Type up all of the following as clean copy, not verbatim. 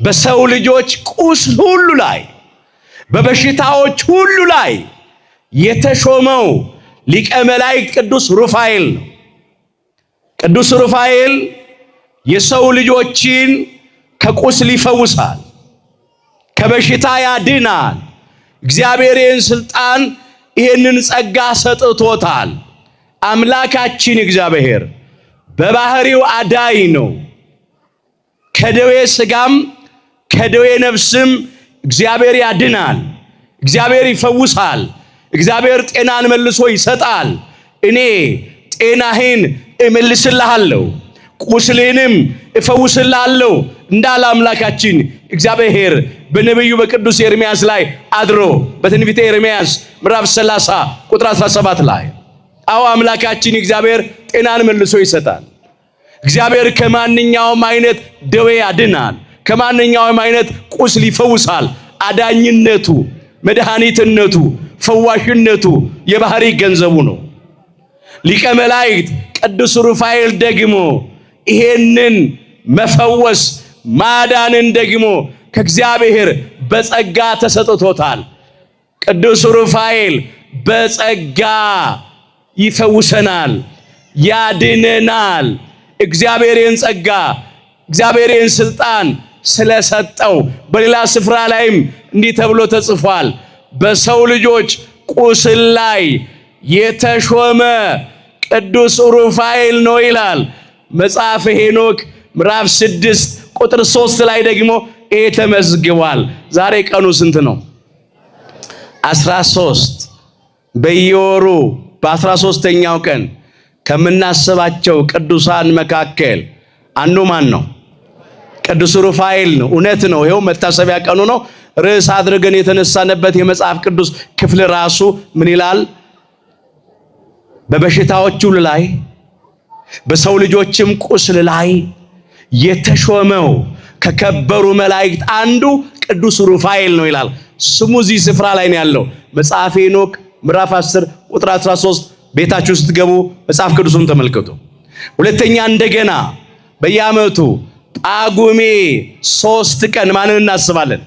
በሰው ልጆች ቁስል ሁሉ ላይ፣ በበሽታዎች ሁሉ ላይ የተሾመው ሊቀ መላእክት ቅዱስ ሩፋኤል ነው። ቅዱስ ሩፋኤል የሰው ልጆችን ከቁስል ይፈውሳል፣ ከበሽታ ያድናል። እግዚአብሔር ይህን ስልጣን ይህንን ጸጋ ሰጥቶታል። አምላካችን እግዚአብሔር በባህሪው አዳኝ ነው። ከደዌ ሥጋም ከደዌ ነፍስም እግዚአብሔር ያድናል። እግዚአብሔር ይፈውሳል። እግዚአብሔር ጤናን መልሶ ይሰጣል። እኔ ጤናህን እመልስልሃለሁ ቁስልህንም እፈውስልሃለሁ እንዳለ አምላካችን እግዚአብሔር በነቢዩ በቅዱስ ኤርምያስ ላይ አድሮ በትንቢተ ኤርምያስ ምዕራፍ 30 ቁጥር 17 ላይ። አዎ፣ አምላካችን እግዚአብሔር ጤናን መልሶ ይሰጣል። እግዚአብሔር ከማንኛውም አይነት ደዌ ያድናል። ከማንኛውም አይነት ቁስል ይፈውሳል። አዳኝነቱ፣ መድኃኒትነቱ፣ ፈዋሽነቱ የባህሪ ገንዘቡ ነው። ሊቀ መላእክት ቅዱስ ሩፋኤል ደግሞ ይሄንን መፈወስ ማዳንን ደግሞ ከእግዚአብሔር በጸጋ ተሰጥቶታል። ቅዱስ ሩፋኤል በጸጋ ይፈውሰናል፣ ያድነናል። እግዚአብሔርን ጸጋ፣ እግዚአብሔርን ስልጣን ስለሰጠው በሌላ ስፍራ ላይም እንዲህ ተብሎ ተጽፏል። በሰው ልጆች ቁስል ላይ የተሾመ ቅዱስ ሩፋኤል ነው ይላል። መጽሐፈ ሄኖክ ምዕራፍ 6 ቁጥር 3 ላይ ደግሞ ይሄ ተመዝግቧል። ዛሬ ቀኑ ስንት ነው? 13። በየወሩ በ13ኛው ቀን ከምናስባቸው ቅዱሳን መካከል አንዱ ማን ነው? ቅዱስ ሩፋኤል ነው። እውነት ነው። ይኸው መታሰቢያ ቀኑ ነው። ርዕስ አድርገን የተነሳንበት የመጽሐፍ ቅዱስ ክፍል ራሱ ምን ይላል? በበሽታዎች ሁሉ ላይ፣ በሰው ልጆችም ቁስል ላይ የተሾመው ከከበሩ መላእክት አንዱ ቅዱስ ሩፋኤል ነው ይላል። ስሙ እዚህ ስፍራ ላይ ነው ያለው። መጽሐፈ ሄኖክ ምዕራፍ 10 ቁጥር 13፣ ቤታችሁ ስትገቡ መጽሐፍ ቅዱሱን ተመልከቱ። ሁለተኛ፣ እንደገና በየዓመቱ ጳጉሜ 3 ቀን ማንን እናስባለን?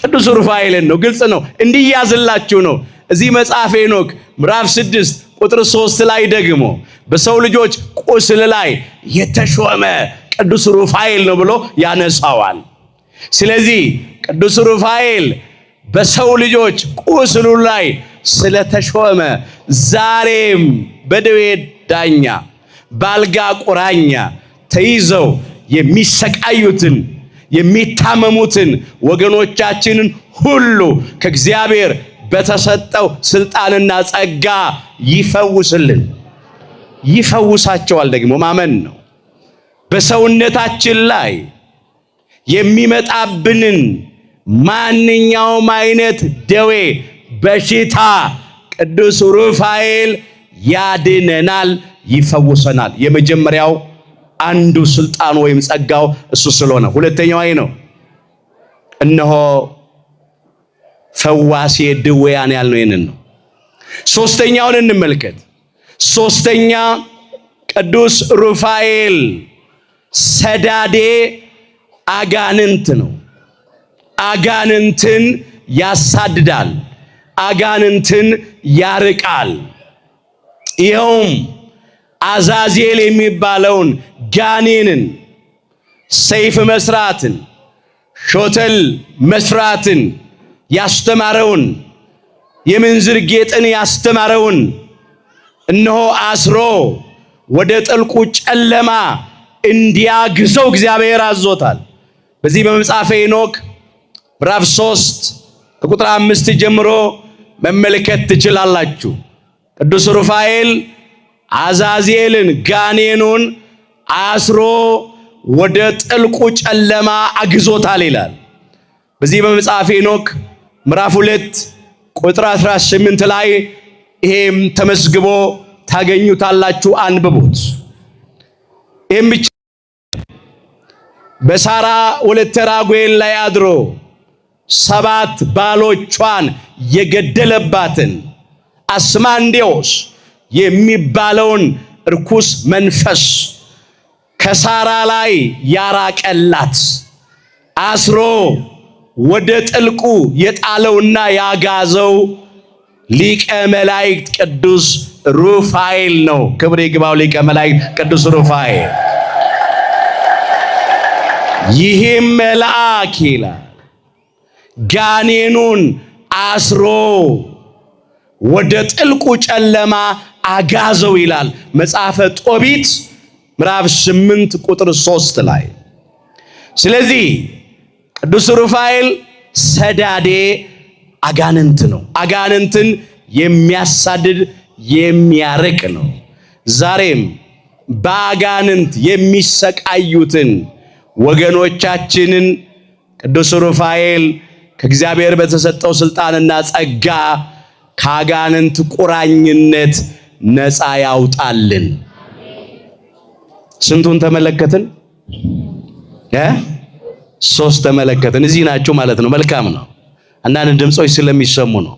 ቅዱስ ሩፋኤልን ነው። ግልጽ ነው፣ እንዲያዝላችሁ ነው። እዚህ መጽሐፈ ሄኖክ ምዕራፍ 6 ቁጥር 3 ላይ ደግሞ በሰው ልጆች ቁስል ላይ የተሾመ ቅዱስ ሩፋኤል ነው ብሎ ያነሳዋል። ስለዚህ ቅዱስ ሩፋኤል በሰው ልጆች ቁስሉ ላይ ስለተሾመ ዛሬም በደዌ ዳኛ፣ ባልጋ ቁራኛ ተይዘው የሚሰቃዩትን፣ የሚታመሙትን ወገኖቻችንን ሁሉ ከእግዚአብሔር በተሰጠው ስልጣንና ጸጋ ይፈውስልን፣ ይፈውሳቸዋል። ደግሞ ማመን ነው። በሰውነታችን ላይ የሚመጣብንን ማንኛውም አይነት ደዌ፣ በሽታ ቅዱስ ሩፋኤል ያድነናል፣ ይፈውሰናል። የመጀመሪያው አንዱ ስልጣኑ ወይም ጸጋው እሱ ስለሆነ፣ ሁለተኛው አይ ነው። እነሆ ፈዋሴ ድውያን ያልነው ይህንን ነው። ሶስተኛውን እንመልከት። ሶስተኛ፣ ቅዱስ ሩፋኤል ሰዳዴ አጋንንት ነው። አጋንንትን ያሳድዳል፣ አጋንንትን ያርቃል። ይኸውም አዛዜል የሚባለውን ጋኔንን፣ ሰይፍ መስራትን፣ ሾተል መስራትን ያስተማረውን፣ የምንዝር ጌጥን ያስተማረውን እነሆ አስሮ ወደ ጥልቁ ጨለማ እንዲያግዘው እግዚአብሔር አዞታል። በዚህ በመጽሐፈ ሄኖክ ምዕራፍ 3 ከቁጥር 5 ጀምሮ መመልከት ትችላላችሁ። ቅዱስ ሩፋኤል አዛዜልን ጋኔኑን አስሮ ወደ ጥልቁ ጨለማ አግዞታል ይላል። በዚህ በመጽሐፈ ሄኖክ ምዕራፍ 2 ቁጥር 18 ላይ ይሄም ተመዝግቦ ታገኙታላችሁ፣ አንብቡት። ይህም ብቻ፣ በሳራ ወለተ ራጉኤል ላይ አድሮ ሰባት ባሎቿን የገደለባትን አስማንዴዎስ የሚባለውን እርኩስ መንፈስ ከሳራ ላይ ያራቀላት አስሮ ወደ ጥልቁ የጣለውና ያጋዘው ሊቀ መላእክት ቅዱስ ሩፋኤል ነው። ክብር ይግባው ሊቀ መላእክት ቅዱስ ሩፋኤል። ይህም መልአክ ይላል ጋኔኑን አስሮ ወደ ጥልቁ ጨለማ አጋዘው ይላል መጽሐፈ ጦቢት ምዕራፍ 8 ቁጥር 3 ላይ። ስለዚህ ቅዱስ ሩፋኤል ሰዳዴ አጋንንት ነው። አጋንንትን የሚያሳድድ የሚያርቅ ነው። ዛሬም በአጋንንት የሚሰቃዩትን ወገኖቻችንን ቅዱስ ሩፋኤል ከእግዚአብሔር በተሰጠው ስልጣንና ጸጋ ከአጋንንት ቁራኝነት ነፃ ያውጣልን። ስንቱን ተመለከትን? ሶስት ተመለከትን። እዚህ ናቸው ማለት ነው። መልካም ነው። አንዳንድ ድምጾች ስለሚሰሙ ነው።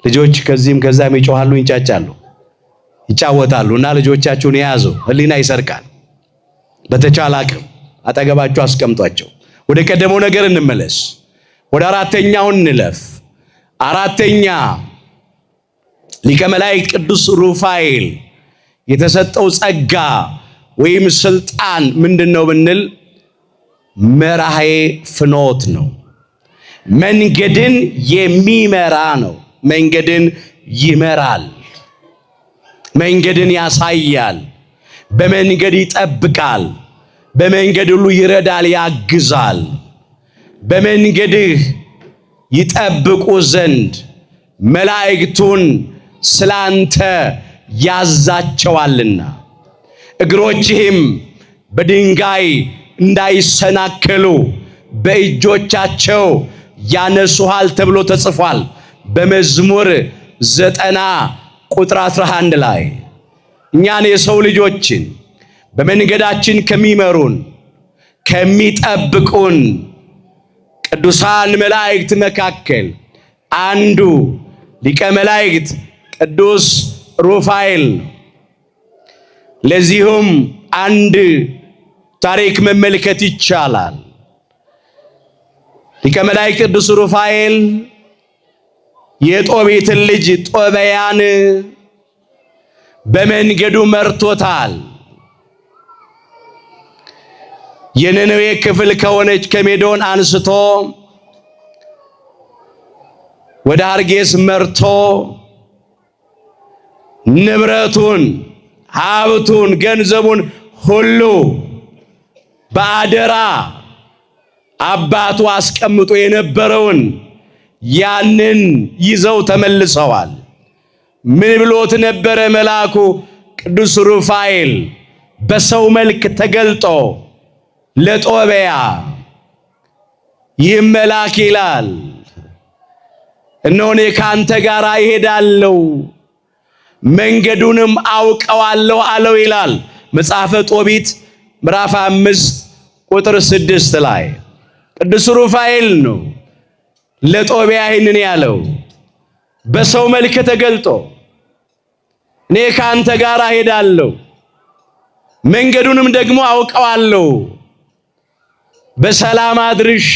ልጆች ከዚህም ከዛም ይጮሃሉ፣ ይንጫጫሉ፣ ይጫወታሉ። እና ልጆቻችሁን የያዙ ሕሊና ይሰርቃል። በተቻለ አቅም አጠገባችሁ አስቀምጧቸው። ወደ ቀደመው ነገር እንመለስ። ወደ አራተኛው እንለፍ። አራተኛ ሊቀ መላእክት ቅዱስ ሩፋኤል የተሰጠው ጸጋ ወይም ስልጣን ምንድነው ብንል መራሄ ፍኖት ነው። መንገድን የሚመራ ነው። መንገድን ይመራል። መንገድን ያሳያል። በመንገድ ይጠብቃል። በመንገድ ሁሉ ይረዳል፣ ያግዛል። በመንገድህ ይጠብቁ ዘንድ መላእክቱን ስላንተ ያዛቸዋልና እግሮችህም በድንጋይ እንዳይሰናከሉ በእጆቻቸው ያነሱሃል ተብሎ ተጽፏል በመዝሙር 90 ቁጥር 11 ላይ። እኛን የሰው ልጆችን በመንገዳችን ከሚመሩን ከሚጠብቁን ቅዱሳን መላእክት መካከል አንዱ ሊቀ መላእክት ቅዱስ ሩፋኤል ነው። ለዚሁም አንድ ታሪክ መመልከት ይቻላል። ሊቀ መላእክት ቅዱስ ሩፋኤል የጦቢትን ልጅ ጦበያን በመንገዱ መርቶታል። የነነዌ ክፍል ከሆነች ከሜዶን አንስቶ ወደ አርጌስ መርቶ ንብረቱን፣ ሀብቱን፣ ገንዘቡን ሁሉ በአደራ አባቱ አስቀምጦ የነበረውን ያንን ይዘው ተመልሰዋል። ምን ብሎት ነበረ መልአኩ ቅዱስ ሩፋኤል በሰው መልክ ተገልጦ ለጦቢያ? ይህም መልአክ ይላል እነሆ እኔ ከአንተ ጋር እሄዳለሁ መንገዱንም አውቀዋለሁ አለው ይላል መጽሐፈ ጦቢት ምዕራፍ 5 ቁጥር 6 ላይ። ቅዱስ ሩፋኤል ነው ለጦቢያ ይህንን ያለው በሰው መልክ ተገልጦ እኔ ከአንተ ጋር እሄዳለሁ መንገዱንም ደግሞ አውቀዋለሁ በሰላም አድርሼ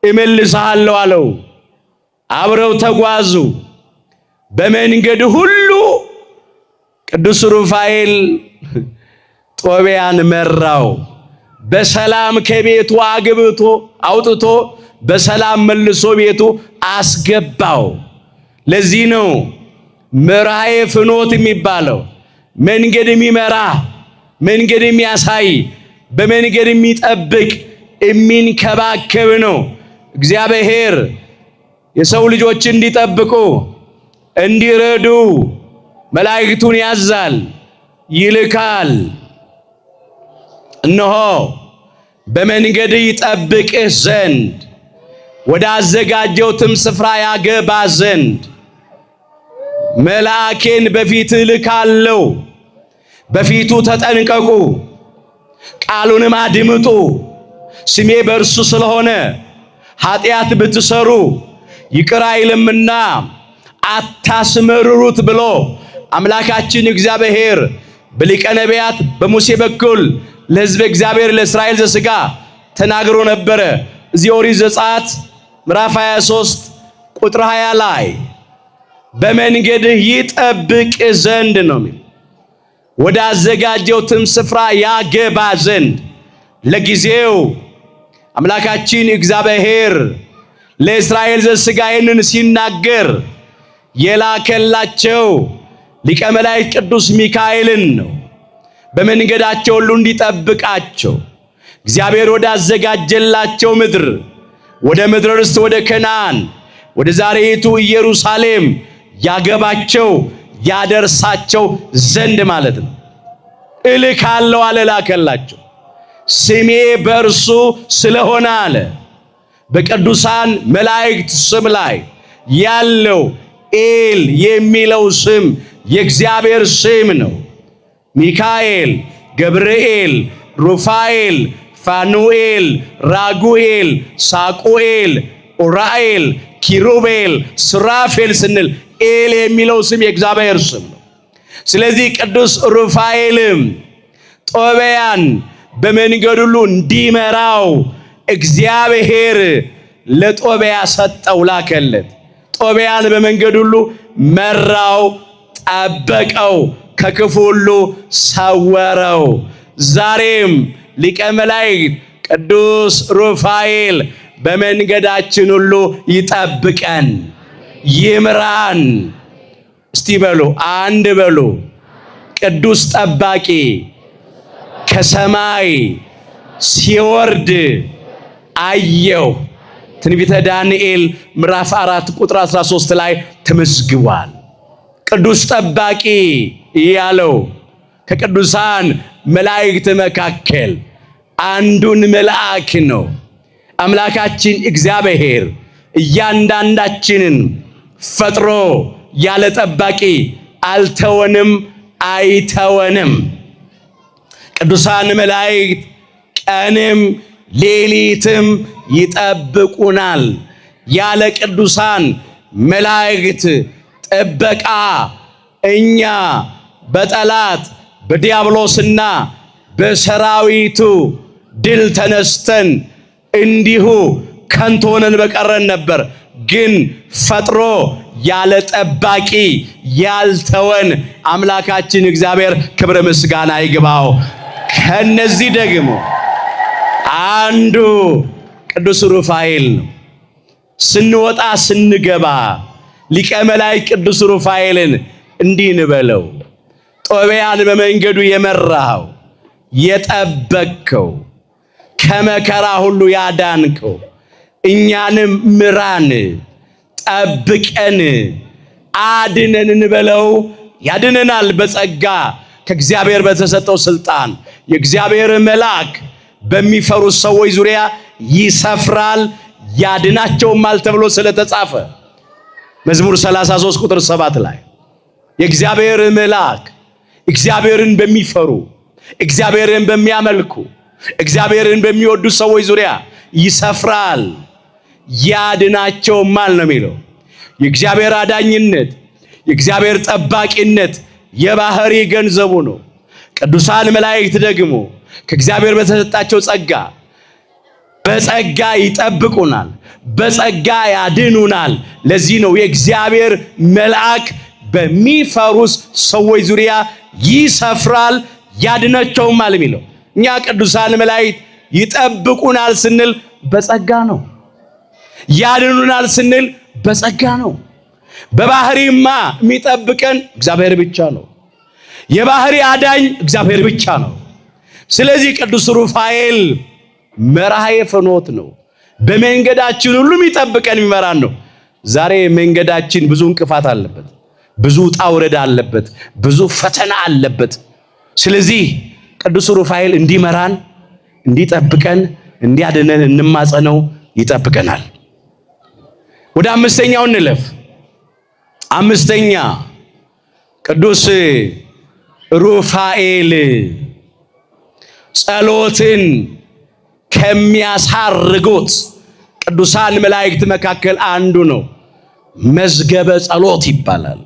እመልስሃለሁ አለው። አብረው ተጓዙ። በመንገድ ሁሉ ቅዱስ ሩፋኤል ጦቢያን መራው። በሰላም ከቤቱ አግብቶ አውጥቶ በሰላም መልሶ ቤቱ አስገባው። ለዚህ ነው መራሄ ፍኖት የሚባለው። መንገድ የሚመራ፣ መንገድ የሚያሳይ፣ በመንገድ የሚጠብቅ፣ የሚንከባከብ ነው። እግዚአብሔር የሰው ልጆች እንዲጠብቁ እንዲረዱ መላእክቱን ያዛል፣ ይልካል። እነሆ በመንገድ ይጠብቅህ ዘንድ ወደ አዘጋጀሁትም ስፍራ ያገባ ዘንድ መልአኬን በፊትህ እልካለሁ። በፊቱ ተጠንቀቁ፣ ቃሉንም አድምጡ። ስሜ በእርሱ ስለሆነ ኃጢአት ብትሰሩ ይቅር አይልምና አታስመርሩት ብሎ አምላካችን እግዚአብሔር በሊቀ ነቢያት በሙሴ በኩል ለሕዝበ እግዚአብሔር ለእስራኤል ዘሥጋ ተናግሮ ነበረ። እዚህ ኦሪት ዘጸአት ምዕራፍ 23 ቁጥር 20 ላይ በመንገድህ ይጠብቅ ዘንድ ነው የሚል፣ ወደ አዘጋጀሁትም ስፍራ ያገባ ዘንድ። ለጊዜው አምላካችን እግዚአብሔር ለእስራኤል ዘሥጋ ይህንን ሲናገር የላከላቸው ሊቀ መላእክት ቅዱስ ሚካኤልን ነው። በመንገዳቸው ሁሉ እንዲጠብቃቸው እግዚአብሔር ወዳዘጋጀላቸው ምድር፣ ወደ ምድረ ርስት፣ ወደ ከነዓን፣ ወደ ዛሬይቱ ኢየሩሳሌም ያገባቸው ያደርሳቸው ዘንድ ማለት ነው። እልካለሁ አለ፣ ላከላቸው። ስሜ በእርሱ ስለሆነ አለ። በቅዱሳን መላእክት ስም ላይ ያለው ኤል የሚለው ስም የእግዚአብሔር ስም ነው። ሚካኤል፣ ገብርኤል፣ ሩፋኤል፣ ፋኑኤል፣ ራጉኤል፣ ሳቁኤል፣ ኡራኤል፣ ኪሩቤል፣ ሱራፌል ስንል ኤል የሚለው ስም የእግዚአብሔር ስም ነው። ስለዚህ ቅዱስ ሩፋኤልም ጦቢያን በመንገድ ሁሉ እንዲመራው እግዚአብሔር ለጦቢያ ሰጠው፣ ላከለት። ጦቢያን በመንገድ ሁሉ መራው፣ ጠበቀው፣ ከክፉ ሁሉ ሰወረው። ዛሬም ሊቀ መላእክት ቅዱስ ሩፋኤል በመንገዳችን ሁሉ ይጠብቀን፣ ይምራን። እስቲ በሉ፣ አንድ በሉ። ቅዱስ ጠባቂ ከሰማይ ሲወርድ አየው። ትንቢተ ዳንኤል ምዕራፍ 4 ቁጥር 13 ላይ ተመዝግቧል። ቅዱስ ጠባቂ ያለው ከቅዱሳን መላእክት መካከል አንዱን መልአክ ነው። አምላካችን እግዚአብሔር እያንዳንዳችንን ፈጥሮ ያለ ጠባቂ አልተወንም፣ አይተወንም። ቅዱሳን መላእክት ቀንም ሌሊትም ይጠብቁናል። ያለ ቅዱሳን መላእክት ጥበቃ እኛ በጠላት በዲያብሎስና በሰራዊቱ ድል ተነስተን እንዲሁ ከንቱ ሆነን በቀረን ነበር። ግን ፈጥሮ ያለ ጠባቂ ያልተወን አምላካችን እግዚአብሔር ክብር ምስጋና ይግባው። ከነዚህ ደግሞ አንዱ ቅዱስ ሩፋኤል ነው። ስንወጣ ስንገባ ሊቀ መላእክት ቅዱስ ሩፋኤልን እንዲህ እንበለው፣ ጦቢያን በመንገዱ የመራኸው፣ የጠበቅከው፣ ከመከራ ሁሉ ያዳንከው እኛንም ምራን፣ ጠብቀን፣ አድነን እንበለው። ያድነናል በጸጋ ከእግዚአብሔር በተሰጠው ስልጣን። የእግዚአብሔር መልአክ በሚፈሩ ሰዎች ዙሪያ ይሰፍራል ያድናቸውማል ተብሎ ስለተጻፈ መዝሙር 33 ቁጥር 7 ላይ የእግዚአብሔር መልአክ እግዚአብሔርን በሚፈሩ፣ እግዚአብሔርን በሚያመልኩ፣ እግዚአብሔርን በሚወዱ ሰዎች ዙሪያ ይሰፍራል ያድናቸውማል ነው የሚለው። የእግዚአብሔር አዳኝነት፣ የእግዚአብሔር ጠባቂነት የባህሪ ገንዘቡ ነው። ቅዱሳን መላእክት ደግሞ ከእግዚአብሔር በተሰጣቸው ጸጋ በጸጋ ይጠብቁናል፣ በጸጋ ያድኑናል። ለዚህ ነው የእግዚአብሔር መልአክ በሚፈሩስ ሰዎች ዙሪያ ይሰፍራል ያድናቸውማል የሚለው። እኛ ቅዱሳን መላእክት ይጠብቁናል ስንል በጸጋ ነው። ያድኑናል ስንል በጸጋ ነው። በባህሪማ የሚጠብቀን እግዚአብሔር ብቻ ነው። የባህሪ አዳኝ እግዚአብሔር ብቻ ነው። ስለዚህ ቅዱስ ሩፋኤል መራሔ ፍኖት ነው። በመንገዳችን ሁሉ የሚጠብቀን የሚመራን ነው። ዛሬ መንገዳችን ብዙ እንቅፋት አለበት፣ ብዙ ውጣ ውረድ አለበት፣ ብዙ ፈተና አለበት። ስለዚህ ቅዱስ ሩፋኤል እንዲመራን፣ እንዲጠብቀን፣ እንዲያድነን እንማጸነው፣ ይጠብቀናል። ወደ አምስተኛው እንለፍ። አምስተኛ ቅዱስ ሩፋኤል ጸሎትን ከሚያሳርጉት ቅዱሳን መላእክት መካከል አንዱ ነው። መዝገበ ጸሎት ይባላል።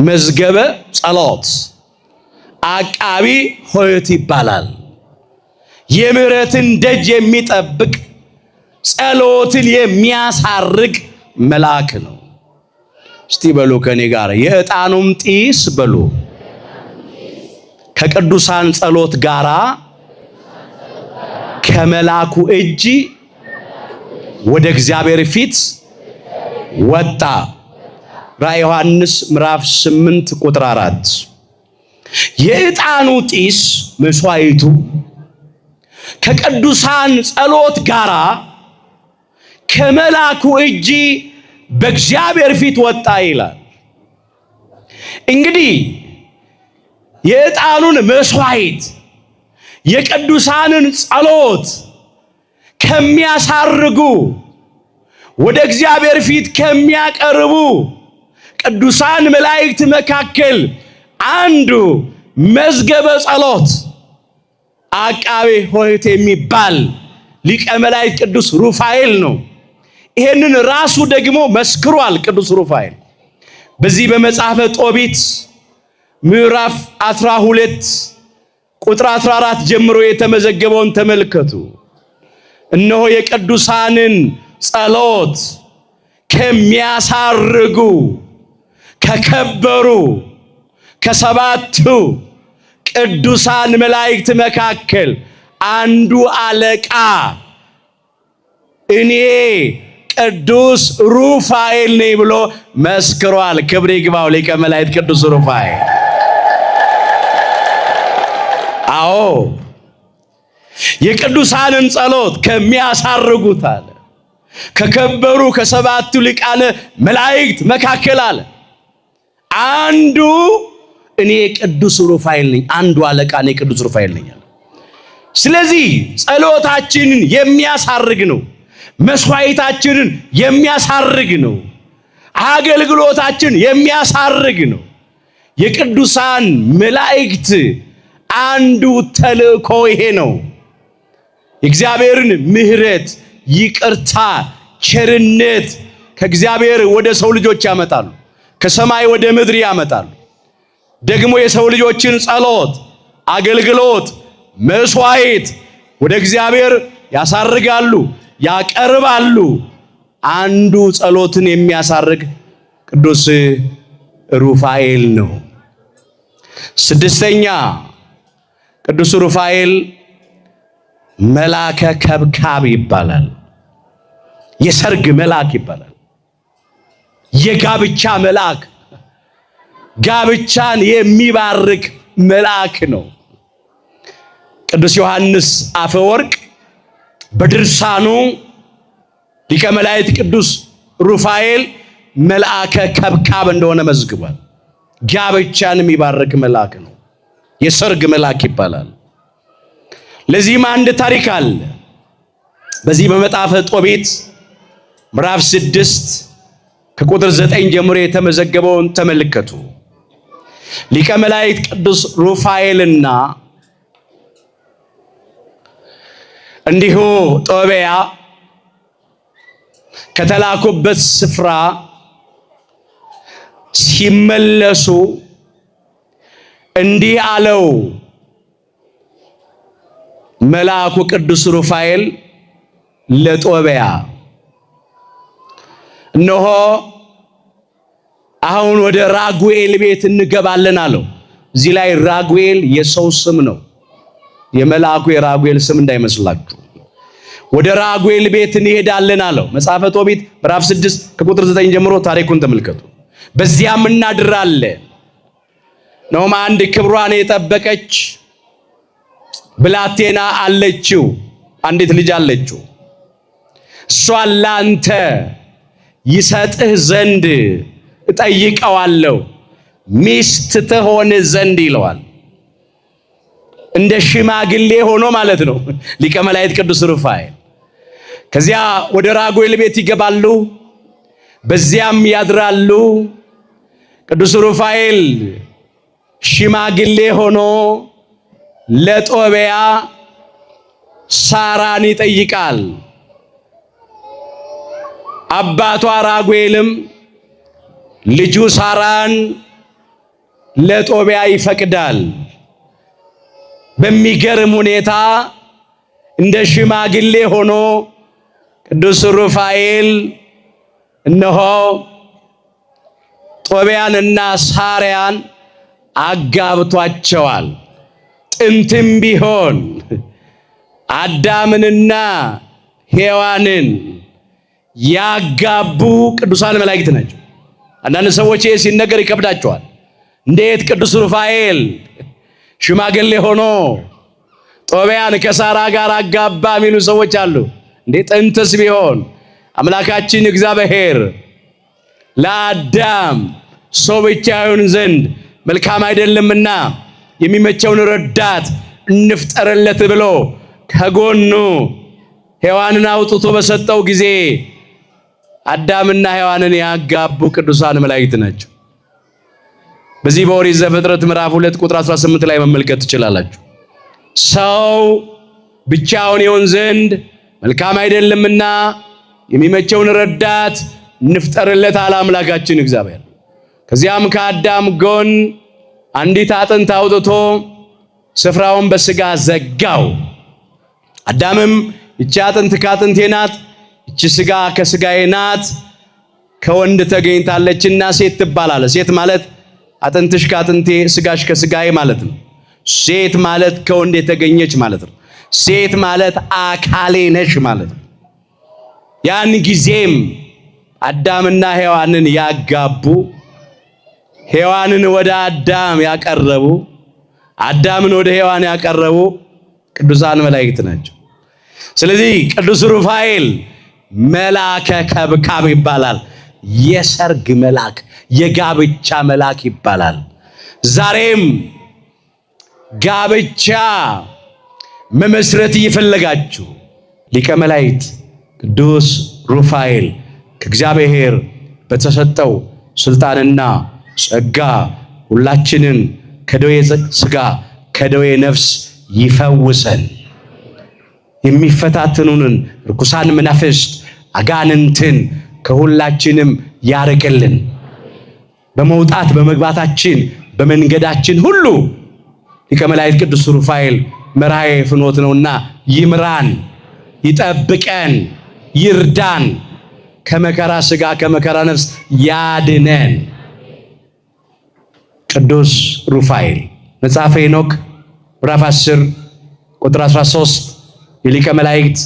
መዝገበ ጸሎት፣ አቃቢ ሆየት ይባላል። የምሕረትን ደጅ የሚጠብቅ ጸሎትን የሚያሳርግ መልአክ ነው። እስቲ በሉ ከኔ ጋር የዕጣኑም ጢስ በሉ ከቅዱሳን ጸሎት ጋራ ከመልአኩ እጅ ወደ እግዚአብሔር ፊት ወጣ። ራዕየ ዮሐንስ ምዕራፍ 8 ቁጥር 4። የዕጣኑ ጢስ መስዋዕቱ ከቅዱሳን ጸሎት ጋራ ከመልአኩ እጅ በእግዚአብሔር ፊት ወጣ ይላል። እንግዲህ የዕጣኑን መስዋዕት የቅዱሳንን ጸሎት ከሚያሳርጉ ወደ እግዚአብሔር ፊት ከሚያቀርቡ ቅዱሳን መላእክት መካከል አንዱ መዝገበ ጸሎት አቃቤ ሆህት የሚባል ሊቀ መላእክት ቅዱስ ሩፋኤል ነው። ይሄንን ራሱ ደግሞ መስክሯል። ቅዱስ ሩፋኤል በዚህ በመጽሐፈ ጦቢት ምዕራፍ 12 ቁጥር 14 ጀምሮ የተመዘገበውን ተመልከቱ። እነሆ የቅዱሳንን ጸሎት ከሚያሳርጉ ከከበሩ ከሰባቱ ቅዱሳን መላእክት መካከል አንዱ አለቃ እኔ ቅዱስ ሩፋኤል ነኝ ብሎ መስክሯል። ክብር ይግባው ሊቀ መላእክት ቅዱስ ሩፋኤል። አዎ የቅዱሳንን ጸሎት ከሚያሳርጉት አለ ከከበሩ ከሰባቱ ሊቃነ መላእክት መካከል አለ አንዱ እኔ ቅዱስ ሩፋኤል ነኝ፣ አንዱ አለቃ እኔ ቅዱስ ሩፋኤል ነኝ አለ። ስለዚህ ጸሎታችንን የሚያሳርግ ነው። መስዋዕታችንን የሚያሳርግ ነው። አገልግሎታችን የሚያሳርግ ነው። የቅዱሳን መላእክት አንዱ ተልእኮ ይሄ ነው። የእግዚአብሔርን ምሕረት፣ ይቅርታ፣ ቸርነት ከእግዚአብሔር ወደ ሰው ልጆች ያመጣሉ። ከሰማይ ወደ ምድር ያመጣሉ። ደግሞ የሰው ልጆችን ጸሎት፣ አገልግሎት፣ መስዋዕት ወደ እግዚአብሔር ያሳርጋሉ፣ ያቀርባሉ። አንዱ ጸሎትን የሚያሳርግ ቅዱስ ሩፋኤል ነው። ስድስተኛ ቅዱስ ሩፋኤል መልአከ ከብካብ ይባላል። የሰርግ መልአክ ይባላል። የጋብቻ መልአክ፣ ጋብቻን የሚባርክ መልአክ ነው። ቅዱስ ዮሐንስ አፈወርቅ በድርሳኑ ሊቀ መላእክት ቅዱስ ሩፋኤል መልአከ ከብካብ እንደሆነ መዝግቧል። ጋብቻን የሚባርክ መልአክ ነው። የሰርግ መልአክ ይባላል። ለዚህም አንድ ታሪክ አለ። በዚህ በመጽሐፈ ጦቢት ምዕራፍ 6 ከቁጥር 9 ጀምሮ የተመዘገበውን ተመልከቱ። ሊቀ መላእክት ቅዱስ ሩፋኤልና እንዲሁ ጦቢያ ከተላኩበት ስፍራ ሲመለሱ እንዲህ አለው መልአኩ ቅዱስ ሩፋኤል ለጦቢያ፣ እነሆ አሁን ወደ ራጉኤል ቤት እንገባለን አለው። እዚህ ላይ ራጉኤል የሰው ስም ነው፣ የመልአኩ የራጉኤል ስም እንዳይመስላችሁ። ወደ ራጉኤል ቤት እንሄዳለን አለው። መጽሐፈ ጦቢት ምዕራፍ 6 ከቁጥር 9 ጀምሮ ታሪኩን ተመልከቱ። በዚያም እናድራለን። ነውም አንድ ክብሯን የጠበቀች ብላቴና አለችው፣ አንዲት ልጅ አለችው። እሷን ላንተ ይሰጥህ ዘንድ እጠይቀዋለሁ ሚስት ትሆን ዘንድ ይለዋል። እንደ ሽማግሌ ሆኖ ማለት ነው ሊቀ መላእክት ቅዱስ ሩፋኤል። ከዚያ ወደ ራጉኤል ቤት ይገባሉ፣ በዚያም ያድራሉ። ቅዱስ ሩፋኤል ሽማግሌ ሆኖ ለጦቢያ ሳራን ይጠይቃል። አባቷ ራጉኤልም ልጁ ሳራን ለጦቢያ ይፈቅዳል። በሚገርም ሁኔታ እንደ ሽማግሌ ሆኖ ቅዱስ ሩፋኤል እነሆ ጦቢያንና ሳሪያን አጋብቷቸዋል። ጥንትም ቢሆን አዳምንና ሔዋንን ያጋቡ ቅዱሳን መላእክት ናቸው። አንዳንድ ሰዎች ይህ ሲነገር ይከብዳቸዋል። እንዴት ቅዱስ ሩፋኤል ሽማግሌ ሆኖ ጦቢያን ከሳራ ጋር አጋባ የሚሉ ሰዎች አሉ። እንዴ ጥንትስ ቢሆን አምላካችን እግዚአብሔር ለአዳም ሰው ብቻ ይሆን ዘንድ መልካም አይደለምና የሚመቸውን ረዳት እንፍጠርለት ብሎ ከጎኑ ሔዋንን አውጥቶ በሰጠው ጊዜ አዳምና ሔዋንን ያጋቡ ቅዱሳን መላእክት ናቸው። በዚህ በኦሪት ዘፍጥረት ምዕራፍ 2 ቁጥር 18 ላይ መመልከት ትችላላችሁ። ሰው ብቻውን ይሆን ዘንድ መልካም አይደለምና የሚመቸውን ረዳት እንፍጠርለት አለ አምላካችን እግዚአብሔር። ከዚያም ከአዳም ጎን አንዲት አጥንት አውጥቶ ስፍራውን በስጋ ዘጋው። አዳምም ይቺ አጥንት ከአጥንቴ ናት፣ ይቺ ስጋ ከስጋዬ ናት፣ ከወንድ ተገኝታለችና ሴት ትባላለች። ሴት ማለት አጥንትሽ ከአጥንቴ ስጋሽ ከስጋዬ ማለት ነው። ሴት ማለት ከወንድ የተገኘች ማለት ነው። ሴት ማለት አካሌ ነሽ ማለት ነው። ያን ጊዜም አዳምና ሔዋንን ያጋቡ፣ ሔዋንን ወደ አዳም ያቀረቡ፣ አዳምን ወደ ሔዋን ያቀረቡ ቅዱሳን መላእክት ናቸው። ስለዚህ ቅዱስ ሩፋኤል መልአከ ከብካብ ይባላል። የሰርግ መልአክ፣ የጋብቻ መልአክ ይባላል። ዛሬም ጋብቻ መመስረት እየፈለጋችሁ ሊቀ መላእክት ቅዱስ ሩፋኤል ከእግዚአብሔር በተሰጠው ስልጣንና ጸጋ ሁላችንን ከደዌ ሥጋ ከደዌ ነፍስ ይፈውሰን። የሚፈታተኑንን ርኩሳን መናፍስት አጋንንትን ከሁላችንም ያርቅልን። በመውጣት በመግባታችን በመንገዳችን ሁሉ ሊቀ መላእክት ቅዱስ ሩፋኤል መራሔ ፍኖት ነውና ይምራን፣ ይጠብቀን፣ ይርዳን፣ ከመከራ ሥጋ ከመከራ ነፍስ ያድነን። ቅዱስ ሩፋኤል መጽሐፈ ሄኖክ ምዕራፍ 10 ቁጥር 13 የሊቀ መላእክት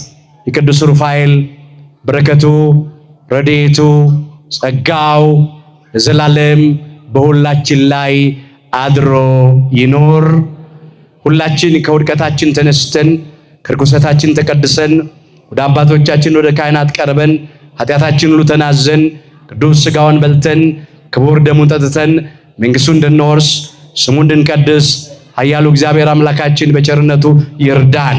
የቅዱስ ሩፋኤል በረከቱ ረድኤቱ ጸጋው ለዘላለም በሁላችን ላይ አድሮ ይኖር። ሁላችን ከውድቀታችን ተነስተን ከርኩሰታችን ተቀድሰን ወደ አባቶቻችን ወደ ካህናት ቀርበን ኃጢአታችን ሁሉ ተናዘን ቅዱስ ሥጋውን በልተን ክቡር ደሙን ጠጥተን መንግሥቱን እንድንወርስ ስሙን እንድንቀድስ ኃያሉ እግዚአብሔር አምላካችን በቸርነቱ ይርዳን።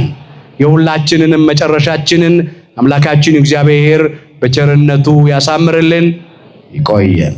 የሁላችንንም መጨረሻችንን አምላካችን እግዚአብሔር በቸርነቱ ያሳምርልን። ይቆየን።